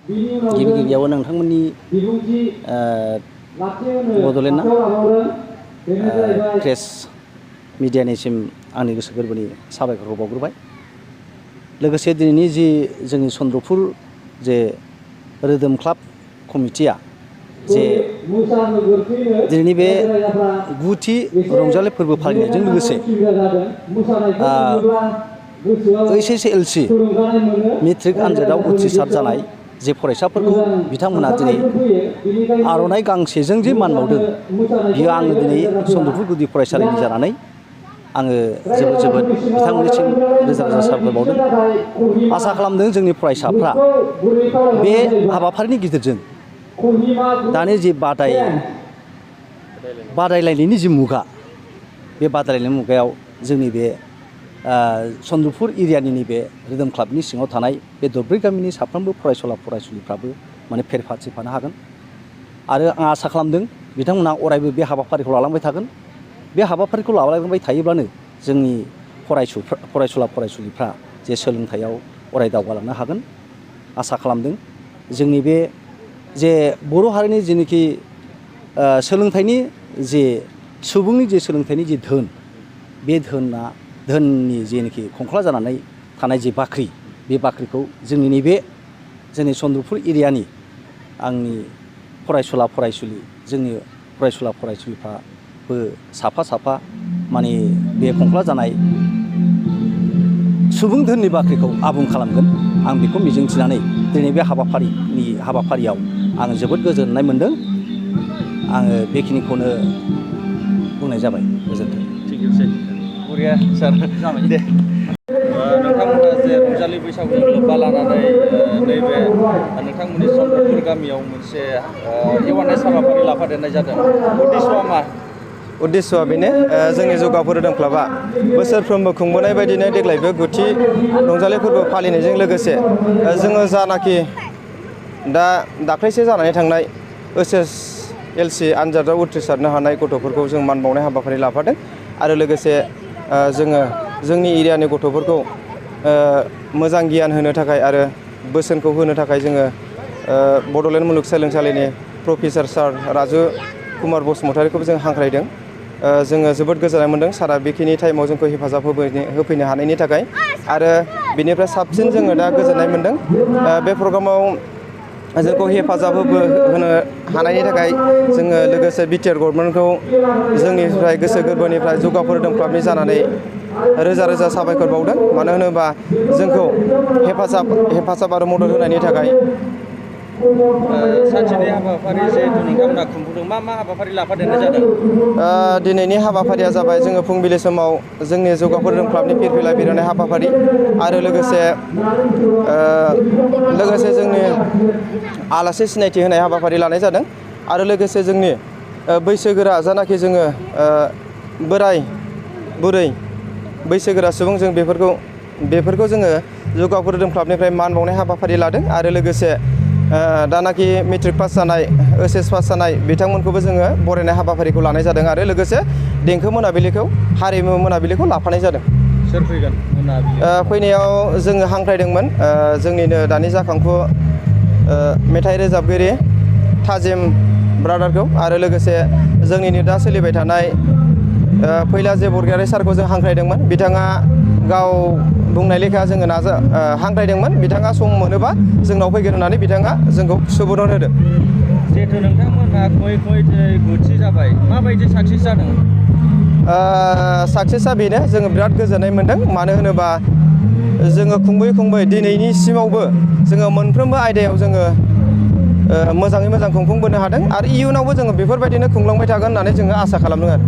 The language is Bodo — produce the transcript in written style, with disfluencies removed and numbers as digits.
गिबियाव नोंथांमोननि बड'लेण्डआ प्रेस मिडियानिसिम आंनि गोसो गोरबोनि साबायखरखौ बावग्रोबाय। लोगोसे दिनैनि जि जोंनि चन्द्रपुर जे रोदोम क्लाब कमिटिया जे दिनैनि बे 9थि रंजालि फोरबो फालिनायजों लोगोसे HSLC मेट्रिक आनजादाव उथ्रिसार जानाय जे फरायसाफोरखौ बिथांमोना दिनै आर'नाइ गांसेजों जे मान बावदों, बियो आङो दिनै चन्द्रपुर गुदि फरायसालिनि जानानै आङो जोबोद बिथांमोननिसिम रोजा रोजा साबायखर बावदों। आसा खालामदों जोंनि फरायसाफ्रा बे हाबाफारिनि गेजेरजों दानि जि बादायलायनायनि जि मुगा, बे बादायलायनायनि मुगायाव जोंनि बे चन्द्रपुर एरियानि नैबे रोदोम क्लाबनि सिङाव थानाय बे दरब्रै गामिनि साफ्रोमबो फरायसुला फरायसुलिफ्राबो माने फार्टिसिपेट हागोन। आरो आं आसा खालामदों बिथांमोना अरायबो बे हाबाफारिखौ लालांबाय थागोन। बे हाबाफारिखौ लालांबाय थायोब्लानो जोंनि फरायसुला फरायसुलिफ्रा जे सोलोंथाइयाव अराय दावगालांनो हागोन आसा खालामदों। जोंनि बे जे बर' हारिनि जेनोखि सोलोंथाइनि जे सुबुंनि जे सोलोंथाइनि जे धोन, बे धोननि जेनोखि खंख्ला जानानै थानाय जे बाख्रि, बे बाख्रिखौ जोंनि नैबे जोंनि चन्द्रपुर एरियानि आंनि फरायसुला फरायसुलि, जोंनि फरायसुला फरायसुलिफ्राबो साफा साफा माने बे खंख्ला जानाय सुबुं धोननि बाख्रिखौ आबुं खालामगोन, आं बेखौ मिजिंथिनानै दिनै बे हाबाफारियाव आङो जोबोद गोजोननाय मोनदों। आङो बेखिनिखौनो बुंनाय जाबाय। गोजोन्थों। थिगैसै बरिया सार जाबाय दे। नोंथांमोना जे रंजालि बैसागुजों लोब्बा लानानै नैबे नोंथांमोननि चन्द्रपुर गामियाव मोनसे एवारनेस हाबाफारि लाफादेरनाय जादों। उद्देश्यआ मा? उद्देश्यआ बेनो, जोंनि जौगाफुर रोदोम क्लाबा बोसोरफ्रोमबो खुंबोनाय बायदिनो देग्लायबो 9थि रंजालि फोरबो फालिनायजों लोगोसे जोङो जानाखि दाख्लैसो जानानै थांनाय HSLC आनजादाव उथ्रिसारनो हानाय गथ'फोरखौ जों मान बावनाय हाबाफारि लाफादों। आरो लोगोसे जोङो जोंनि एरियानि गथ'फोरखौ मोजां गियान होनो थाखाय आरो बोसोनखौ होनो थाखाय जोङो बड'लेण्ड मुलुगसोलोंसालिनि प्रफेसार सार राजु कुमार बसुमतारीखौबो जों हांख्रायदों। जोङो जोबोद गोजोननाय मोनदों सारा बेखिनि टाइमाव जोंखौ हेफाजाब होफैनो हानायनि थाखाय, आरो बेनिफ्राय साबसिन जोङो दा गोजोननाय मोनदों बे प्रग्रामाव जोंखौ हेफाजाब होनो हानायनि थाखाय जोङो लोगोसे बिटिआर गभर्नमेन्टखौ जोंनिफ्राय गोसो गोरबोनिफ्राय जौगाफुर रोदोम क्लाबनि जानानै रोजा रोजा साबायखर बावदों। मानो होनोबा जोंखौ हेफाजाब आरो मदद होनायनि थाखाय। सानसेनि हाबाफारि जिहेतु नोंथांमोना खुंफुंदों, मा हाबाफारि लाफादेरनाय जादों? दिनैनि हाबाफारिया जाबाय जोङो फुंबिलि समाव जोंनि जौगाफुर रोदोम क्लाबनि फिरफिला बिरहोनाय हाबाफारि, आरो लोगोसे जोंनि आलासि सिनायथि होनाय हाबाफारि लानाय जादों। आरो लोगोसे जोंनि बैसोगोरा जानाखि जोङो बोराय बुरै बैसोगोरा सुबुं, जों बेफोरखौ जोङो जौगाफुर रोदोम क्लाबनिफ्राय मान बावनाय हाबाफारि लादों। आरो लोगोसे दानाखि मेट्रिक पास जानाय HS पास जानाय बिथांमोनखौबो जोङो बरायनाय हाबाफारिखौ लानाय जादों। आरो लोगोसे देंखो मोनाबिलिखौ, हारिमु मोनाबिलिखौ लाफानाय जादों। सोर फैगोन मोनाबिलि? फैनायाव जोङो हांख्रायदोंमोन जोंनिनो दानि जाखांफु मेथाइ रोजाबगिरि थाजिम ब्रादारखौ, आरो लोगोसे जोंनिनो दा सोलिबाय थानाय फैलाजे बरगयारी सारखौ जों हांख्रायदोंमोन। बिथाङा गाव बुंनाय लेखा जोङो हांख्रायदोंमोन, बिथाङा सम मोनोबा जोंनाव फैगोन होननानै बिथाङा जोंखौ सुबुरुन होदों। जिहेतु नोंथांमोनहा खमै 9थि जाबाय, माबायदि साक्सेस जादों? साक्सेसआ बेनो, जोङो बिराद गोजोननाय मोनदों। मानो होनोबा जोङो खुंबोयै दिनैनिसिमावबो जोङो मोनफ्रोमबो आयदायाव जोङो मोजाङै मोजां खुंफुंबोनो हादों, आरो इयुनावबो जोङो बेफोरबायदिनो खुंलांबाय थागोन होननानै जोङो आसा खालामदों आरो।